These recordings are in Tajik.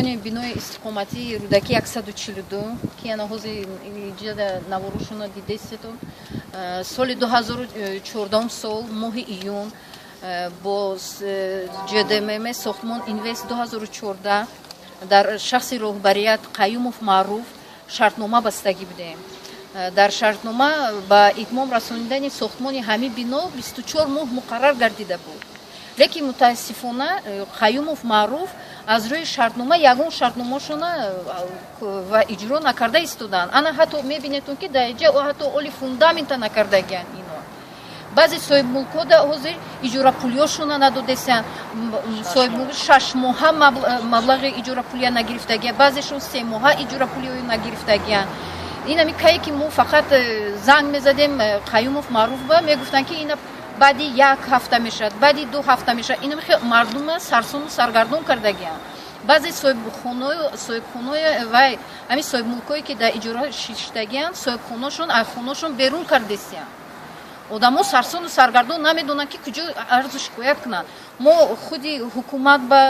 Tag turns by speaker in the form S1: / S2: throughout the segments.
S1: Соҳибони бинои истиқоматии Рӯдакӣ 142, ки ана ҳозир иҷада наворошона дидестетон, соли 2014 сол, моҳи июн, бо ҶДММ Сохтмон Инвест 2014 дар шахси роҳбарият Қаюмов Маъруф шартнома бастагӣ будем. Дар шартнома ба итмом расонидани сохтмони ҳамин бино 24 моҳ муқаррар гардида буд, лекин мутаассифона Қаюмов Маъруф аз рӯи шартнома ягон шартномашона ва иҷро накарда истоданд. Ана ҳатто мебинедтон, ки дар инҷа ҳатто оли фундамента накардагианд ино. Баъзе соҳибмулкҳо ҳозир иҷорапулиёшона надодесиянд. Соҳибмулк 6 моҳа маблағи иҷорапулия нагирифтагия, баъзешон 3 моҳа иҷорапулиё нагирифтагиянд. Инами кае ки мо фақат занг мезадем Қаюмов Маъруф ба, мегуфтанд, ки ина баъди як ҳафта мешавад, баъди 2 ҳафта мешавад. Инами мардума сарсону саргардон кардагианд. Баъзе соҳибхонаи вай, ҳамин соҳибмулкҳое, ки дар иҷора шиштагианд, соҳибхонашон аз хонашон берун кардесиянд. Одамо сарсону саргардон, намедонанд, ки куҷо арзу шикоят кунанд. Мо худи ҳукумат ба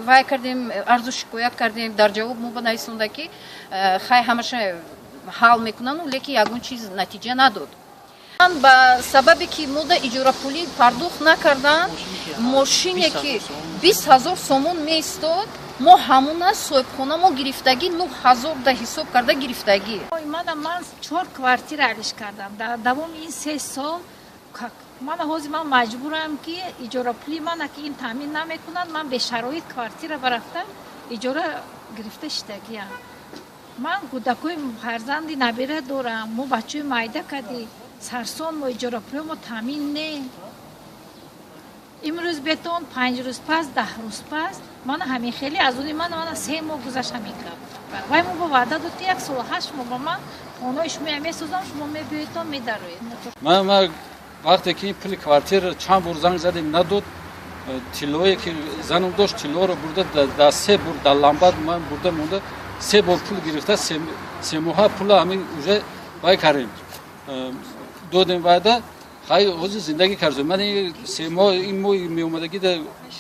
S1: вай кардем, арзу шикоят кардем. Дар ҷавоб мо ба нависонда, ки хай, ҳамаша ҳал мекунанд, лекин ягон чиз натиҷа надод. Ба сабабе ки мода иҷорапулӣ пардохт накарданд, мошине, ки 20 000 сомон меистод, мо ҳамуна соҳибхона мо гирифтагӣ, 9000 да ҳисоб карда гирифтагӣ.
S2: Мана, ман чор квартира алиш кардам дар давоми ин 3 сол. Мана ҳозир ман маҷбурам, ки иҷорапули мана ки ин таъмин намекунанд, ман бешароит квартира барафта иҷора гирифта шидагиам. Ман кӯдакои фарзанди набира дорам, мо бачаи майда кардӣ сарсон, мо иҷорапулио мо таъмин не. Имрӯз бетон, 5 рӯз пас, 10 рӯз пас, мана ҳамин хеле аз они ман, мана 3 моҳ гузашт ҳамин гап. Вай мо бо ваъда дод, ки як солу 8 моҳ ба ман хонаи шумоя месозам, шумо мебиёедтон, медароед.
S3: Ман вақте ки пули квартира чанд бор занг задем, надод. Тиллое, ки занам дошт, тиллоро бурда дар се бор дар ламбард ман бурда монда, се бор пул гирифта, 3 моҳа пула ҳамин уже вай кардем, додем ваъда. Хай, ҳозир зиндагӣ кардем. Ман 3 моҳ, ин моҳи меомадагӣ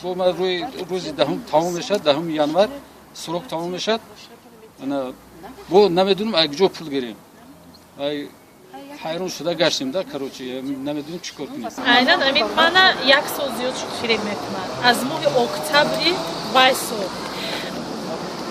S3: бо ман рӯи рӯзи 10-ум тамом мешавад, 10-уми январ срок тамом мешавад. Бо намедонем, аз куҷо пул гирем. Ҳайрон шуда гаштем да, короче, намедонем, чӣ кор кунем.
S4: Айнан амин мана як сол зиёд шуд фиреб мекунад, аз моҳи октябри вай сол.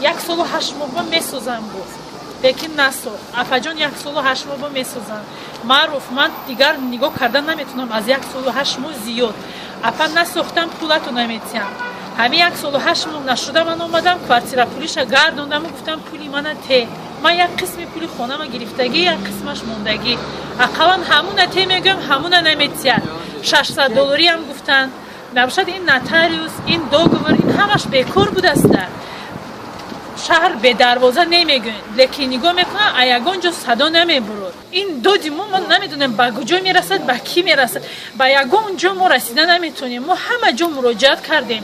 S4: Як солу 8 моҳ месозам гуфт, лекин насохт. Апаҷон, як солу 8 моҳ месозам. Маъруф, ман дигар нигоҳ карда наметунам, аз як солу 8 моҳ зиёд. Апа, насохтам, пулато наметиҳам. Ҳамин як солу 8 моҳ нашуда, ман омадам, квартира пулиша гардондаму гуфтам: «Пули мана те». Ман як қисми пули хонама гирифтагӣ, як қисмаш мондагӣ. Ақаллан ҳамуна те мегӯям, ҳамуна наметиҳад. 600 доллариам гуфтанд. Набошад, ин нотариус, ин договор, ин ҳамаш бекор будаста. Шаҳр бедарвоза намегӯем, лекин нигоҳ мекунам, а ягон ҷо садо намебурод. Ин доди мо, мо намедонем, ба куҷо мерасад, ба кӣ мерасад. Ба ягон ҷо мо расида наметонем. Мо ҳама ҷо муроҷиат кардем.